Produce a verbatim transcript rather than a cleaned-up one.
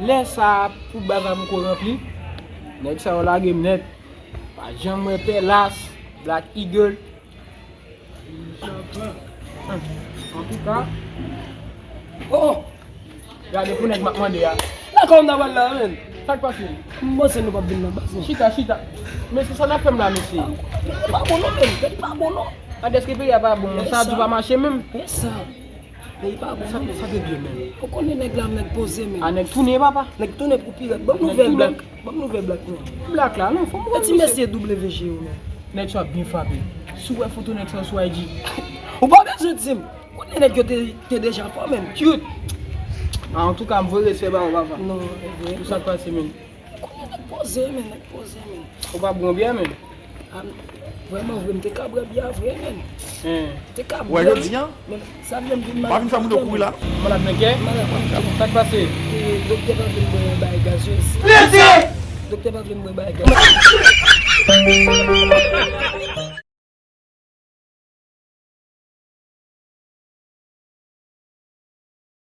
Lè sa a, pou baz la poko ranpli, nèg sa yo lage m nèt. Pa janm wè Pèlas, Black Eagle. Antouka. Oh! Gade pou nèg m ap mande a. Lakay ou m ta pral la, menn. Sa k pase? M panse nou p ap vin nan baz, non. Chita, chita. Men se sa n ap fè m la, mesye. Peyi pa bon, non, menn. Peyi pa bon, non. A, dèske peyi a pa bon, sa a di pa mache menm. Men sa. Peyi pa bon, non, menn. Sa te byen, menn. Ou konnen nèg la, nèg poze, menn. A, nèg tounen, papa. Nèg tounen pou pi rèd. Ban m nouvèl, Black. Ban m nouvèl, Black, non. Black la, non, fò m wè ti mesye W G yo, menn. Nèg sa byen frape. Si w wè foto nèg sa sou I G. Ou pa bezwen di m. Konnen nèg yo te, te deja fò, menn. Cute. A, antouka, m voye respè ba ou, papa. Non, e vre. Pou sa k pase, menn. Konnen nèg poze, menn, nèg poze, menn. Ou pa bwè byè, menn. A, vrèman vre, m te ka bwè byè vre, menn. Te ka bwè. Wè, jodi a, men sa vle m vin malad. Pa vin fè moun yo kouri la. Malad nan kè? Malad nan kè. Sa k pase? E, doktè pa vle m bwè bagay gazez. Doktè pa vle m bwè bagay gazez.